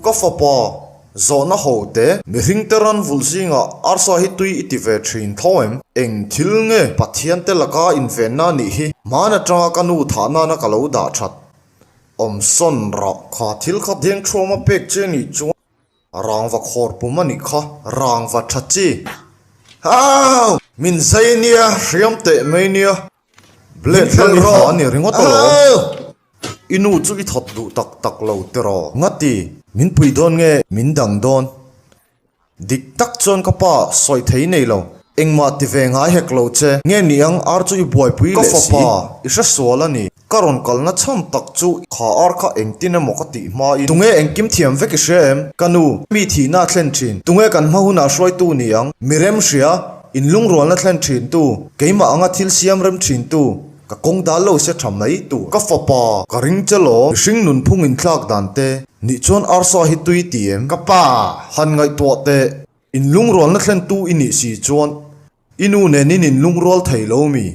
Ka fapa, zawhna ho te, mihring te ran vulh zingah arsa hi tui i ti ve thin tho em? Eng thil nge Pathian te laka invenna a nih hi? Hmaan atanga ka nu thah nana ka lo dah that. Awmsawn rah kha thil kha deng thuama pek che nih chuan rangva khawr pum a nih kha, rangva tha chi. Hau! Min zai nia, hriam teh mai nia. Blade hlan i ha a ni ringawt alawm. I nu chu i that duh tak tak lo tiraw? Ngati, min pui dawn nge min dang dawn? Dik tak chuan ka pa sawi thei nei lo. Engmah ti ve ngai hek lo che. Nge niang ar chu i buaipui leh si. Ka fapa, i hre sual a ni. Ka rawn kalna chhan tak chu kha ar kha engtin emaw ka tih hmain. Tunge engkim thiam vek i hria em? Ka nu, mi thihna a thlen thin. Tunge kan hma hunah hruaitu ni ang? Mi rem hria, inlungrualna thlen thintu, keimah anga thil siam rem thintu, ka kawng dal lo se tha mai tur. Ka fapa, ka ring che law, mihring nunphung inthlak dan te nih chuan arsa hi tui ti em? Ka pa, han ngaihtuah teh, inlungrualna thlentu i nih si chuan i nu nen in inlungrual thei lo mi?